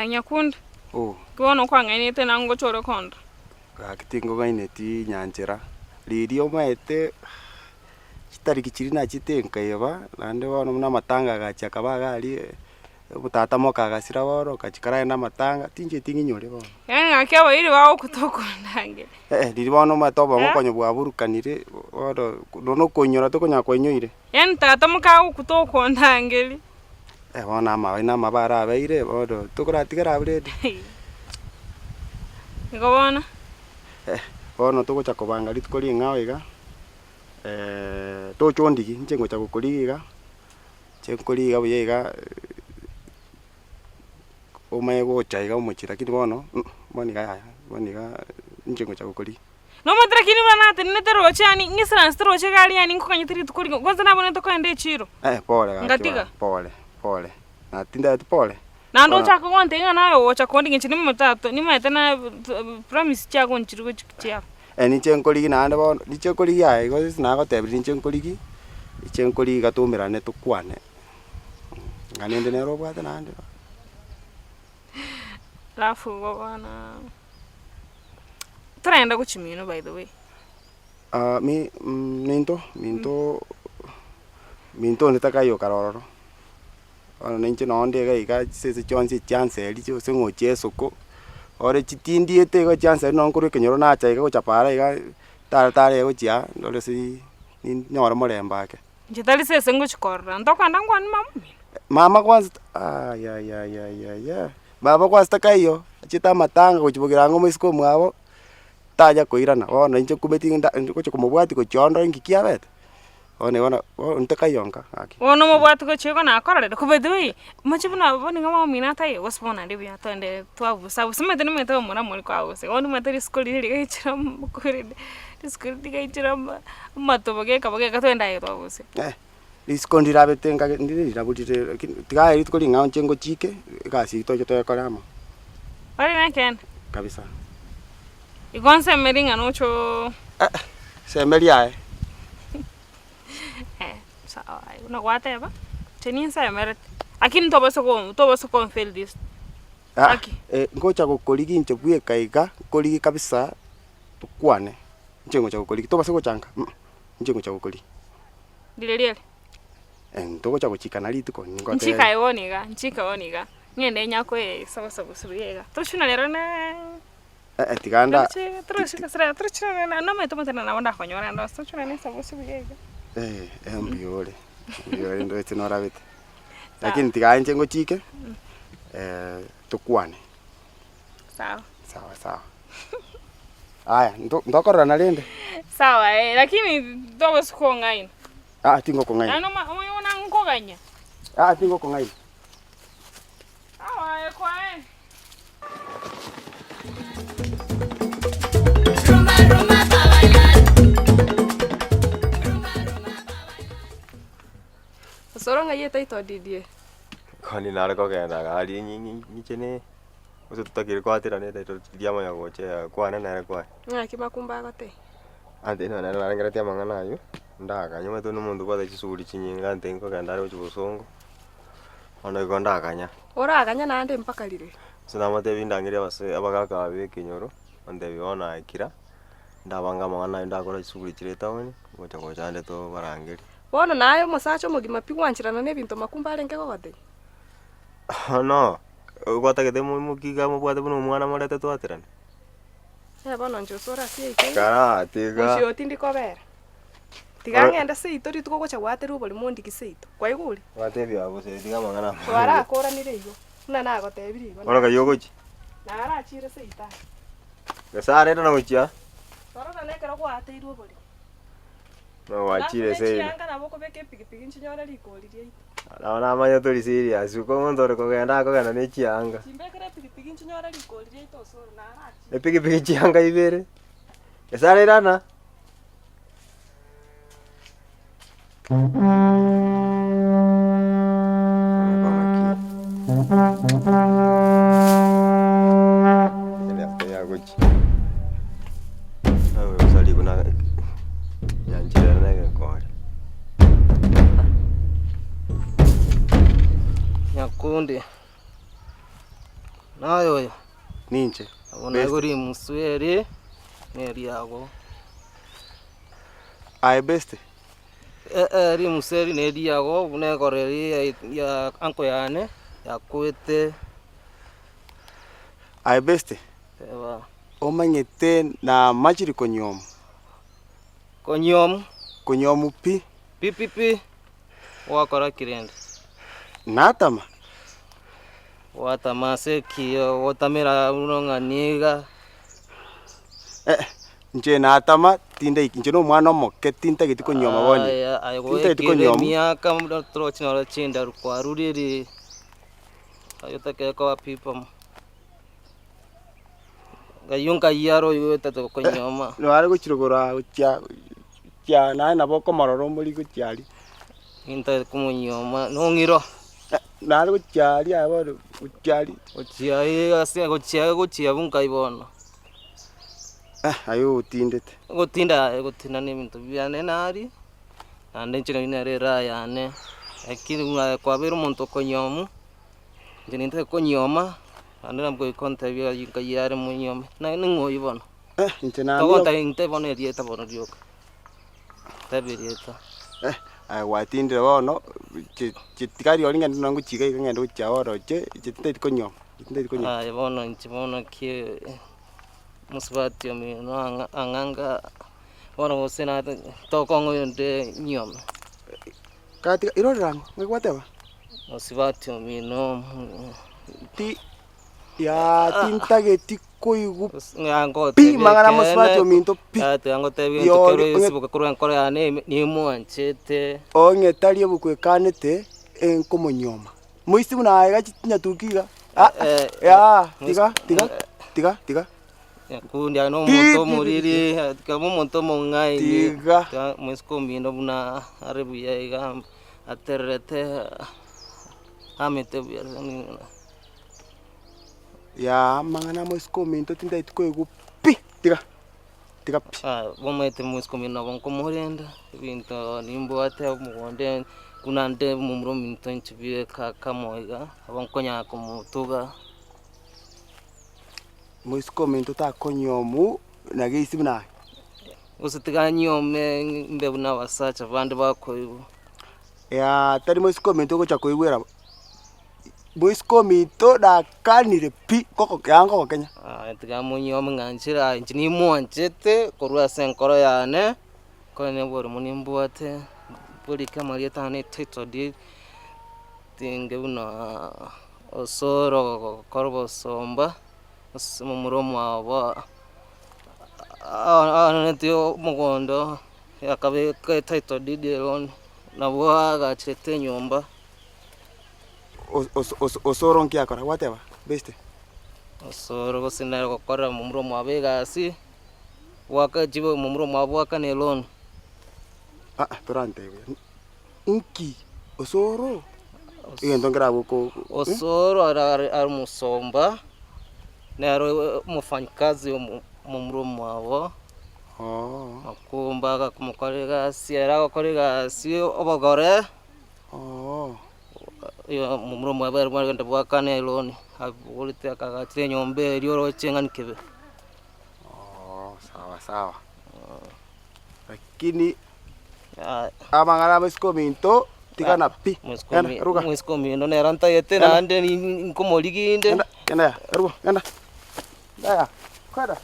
Aye Nyakundi, Oh. ki bono okwang'ainete na ngocha ore konda? Gaki tingong'aineti nyanchera, riria omaete chitariki chiria nachete nkaiba, naende bono buna amatanga agachia akaba iga aria, tata moka agasira bono, okachia karagende amatanga, tincheti ng'inyore bono. Yaani ng'aki abairi bagokuta okondangeria. Eh riria bono omanyete obongo konya bwaburukanire, bono nonya okoinyora tokonyara kwainyoire. Yaani tata moka agokuta okondangeria. Eh bono amabe namabe arabeire, bono tokoratigere abwo rende. Igo bono. Eh, bono togocha kobanga rituko ring'ao iga, toche ondigi, inche ngocha gokorigia iga, inche nkorigia iga buya iga omanye gocha iga omochie lakini bono bono iga yaya, bono iga inche ngocha gokorigia. Nomanyete lakini buna natenenete roche yaani ng'isaransete roche iga aria yaani nkoganyete rituko rigima, kwanza nabonete kogenda echiro. Eh pole gaki Ngatiga. bono, pole, pole, na tindabeti pole. Naende Bono- ochake gontebia ng'a naye ogocha kondigia inche nimanyete ato nimanyete na promise chiago nchiri gochi chiaba. Eh ninche nkorigia naende bono, ninche nkorigia aye igo ase nagotebirie ninche nkorigia, ninche nkorigia iga toumerane tokwane, ng'a nende nere obwate naende. Alafu igo bono. Toragenda gochia mino by the way. Mi minto, minto, minto onde takaiyo kare ororo, bono na inche nonde iga iga chisese chionsi echianseri gose ng'ochie esoko, ore chitindiete igo chianseri nonye nkorwa ekenyoro nacha iga gocha paara iga, tara tara gochia aa, ndore gose ninyore morembe ake. Inche tari sese ngochia korora, ntokogenda nkwane mama omino. Mama kwanza ayayayayaya, baba kwanza takaiyo, achiete amatanga gochia bogirango omoiseke omwabo, tanya koirana, bono inche nkumeti ng'a nda ngochia komobwatia gochia oo ndore nki kiabete, bono igo na bono ntakaiyo nka gaki. Bono omobwati gochia igo nakororire, ko by the way, mochie buna bono iga mama omino ataiyo, gose bono naende buya toende twabusa busa, omanyete nimanyete abamura more kwabusa, bono nimanyete risuko riria rigaichera omokorende, risuko riria rigaichera ama amatobo geka geka toende aye twabuse. Risiko ndirabete nkage ndire rirabu rire lakini tiga aye rituko ring'ao inche ngochike, egasi eywo toche toyekore amo. Ore nekeene? Kabisa. Igo nsemeri ng'a noche oo. Eh, semeria aye. Eh, sawa aye buna gwateba, inche ninsemerete, lakini tobasa ko tobasa konfail this. Ah, Aki. eh, ngocha gokorigia inche bweka iga, nkorigie kabisa, tokwane, inche ngocha gokorigia, tobasa gochanka mh, inche ngocha gokorigia. Ndire riari? Eh, ntogocha gochikana rituko, ningotebi. Nchika aye bono iga, nchika bono iga, ng'ende nyakoe sabasabu buya iga, tochuna rero ne. Eh eh, tiga nda Torochi torochi gose torochi nomanyete omonto nabo ndakonyore ande onsi, tochuna ne esabusi buya iga. Eh, eh mbuya ore, mbuya ore ndoche norabete. Lakini tiga inche ngochike, tokwane. Sawa. Sawa sawa. Aya, nto ntokororana rende. Sawa eh, lakini tobasa kong'aina. Aa tingokong'aina. Yaani oma omanye buna nkoganya. Aa tingokong'aina. Sawa aye kwaye. Osoro ng'ai etaito didie? Kwani nare kogenda iga aria inche ne gose totakeire koaterana etaito riamanya gocha kwane nere kwaye. Ng'aki makumba agoteba? Ante nonye nere narengereretie amang'ana aywo, ndakanya omanyete onye omonto obwate chisuguri chinyinge ante nkogenda are gochia bosongo, bono igo ndakanya. Oraganye naende mpaka rireri? Ase namotebia ndangerie abase abagaka aba ba ekenyoro, bantebie bono aye kira, ndabanga amang'ana aywo ndakora chisuguri chire etown, ngocha gocha ande tobarangerie. Bono naye omosacha omogima pi gwancherana na ebinto makumba arenge gogotebia? Bono, gwatagete moimokie iga mobwate buna omwana morete twaterane? Eh bono inche osore ase yaito iga, Kara tiga. mochie oo tindi kobera. Tiga ng'ende seito rituko ogocha goaterwa oborimo ondiki seito, kwaigure? Gwatebia abwo tiga amang'ana amange. Twarakoranire igo, buna nagotebirie igo. Bono kai ogochia? Narachire seito aa. Gose arende na gochia? Tororane ekero gwaateirwe oborimo. Gwachire seino. Chianga nabo okobeka epigipigi nchinyore rikori riaito. Nabo namanya tori serious, ko omonto ore kogenda akogenda ne chianga. Chimbekere epigipigi nchinyore rikori riaito osoro narachire. Epigipigi chianga ibere, gose arairana. Nyakundi. Naye oyo. Ninche. Nabo naigwe rimusu eri neriago. Aye beste. Eh rimusu eri neriago buna egoro eria ya uncle yane yakwete. Aye beste. Teba. Omanyete namachire konyuomwa. Konyuomwa. Konyuomwa pi. Pi pi pi. Gwakora ki rende? Natama. Gwatama ase ki? Ogotamera buna ng'a niga. Eh, inche natama tindaiki, inche na omwana omoke tintageti konyuoma bono. Aya, aye Tintageti goikire konyuoma. emiaka buna torochi noro chindaru kwarurire, aye otakere koba pi pamo. Ng'ai onkai aro oigwete tokonyuoma. Nare gochia rogoro aa gochia gochia naye nabo okomorora omori gochia aria. Nintagete komonyuoma nong'iro. Nare gochia aria aye bono gochia aria. Gochia aiga ase gochia gochia abwo nkai bono. Aye otindete. Gotinda aye gotinda na ebinto biane naria, naende inche nari nere eraha yane, lakini buna aye kwabeire omonto okonyuomwa. Inche nintake konyioma, naende nabo goika ontebie ayio nkai are monyiome, naye ning'o oyio bono? Eh, inche naende Togontebia intebie bono erieta bono rioka, ntebie erieta. Eh, aye gwatindire bono, chi chi tiga rirorio ng'ende nonye ngochia iga iga ng'ende gochia oroche, inche tintageti konyioma, tintageti konyioma. Aye bono inche bono ki mosubati omino ang'a ang'anga bono gose nate tokong'a oyonde nyiome. Gatiga, irorera ang'o, ng'ai gwateba? Mosubati omino Ti, yaa tintageti koigwa Ng'a pi mang'ana mosubati ominto pi. Tiga ngotebie egento Yori kere ong'e- esiboka korwa enkoro yane ime nimwanchete. Ong'e tari ebuku ekanete enkomonyuoma. Moisi buna aye iga chinyatuki iga, ah ah, Eh, yaa tiga tiga tiga tiga. Nyakundi aye Pi, nomonto pi, pi, pi, omoriri, kaba omonto omong'aini, Tiga. tiga moiseke omino buna are buya iga atererete amete buya Yaa amang'ana amoiseke ominto tintageti koigwa pi, tiga, tiga pi. Bomaete moiseke omino nabo nkomorenda, ebinto nimbwate omogondo buna nde momura ominto inche bieka kamo iga, nabo nkonyara komotuga. Moiseke ominto takonyiomu na geisi buna aye. Gose tiga anyiome mbe buna abasacha bande bakoigwa. Yaa tari moiseke ominto ogocha koigwera bo, moiseke ominto nakanire pi koko yaa nkogokenya. Aye tiga monyiome ng'a inche aye inche nimwanchete korwa ase enkoro yane, korende oborimo nimbwate, mborike amarieta ane etitle deed, tinge buna osoro gokora obosomba. Ase momura omwabo aonetie omogondo, akabeka etitle deed ero, nabwo aagachete enyomba. Osoro nki akora gwateba beste? Osoro gose nere gokorera momura omwabo egasi, goaka chibe momura omwabo goakana eloan. Aa torantebie nki osoro egento nkerabe oko. Osoro are are omosomba, nere omofanyikazi omomura omwabo, makumba agakomokora egasi, ere agokora egasi obogore, momura omwabo ere bwagenda bwakana eloni, aborete akagachire enyomba eria oroche ng'a nkebe. Sawa sawa, lakini Amang'ana amo isiko ominto, tigana pi. Genda, ruga. Omosike omino nere ntagete naende nkomorigia inde. Genda, genda ya, ruga, genda. Genda ya, kwenda.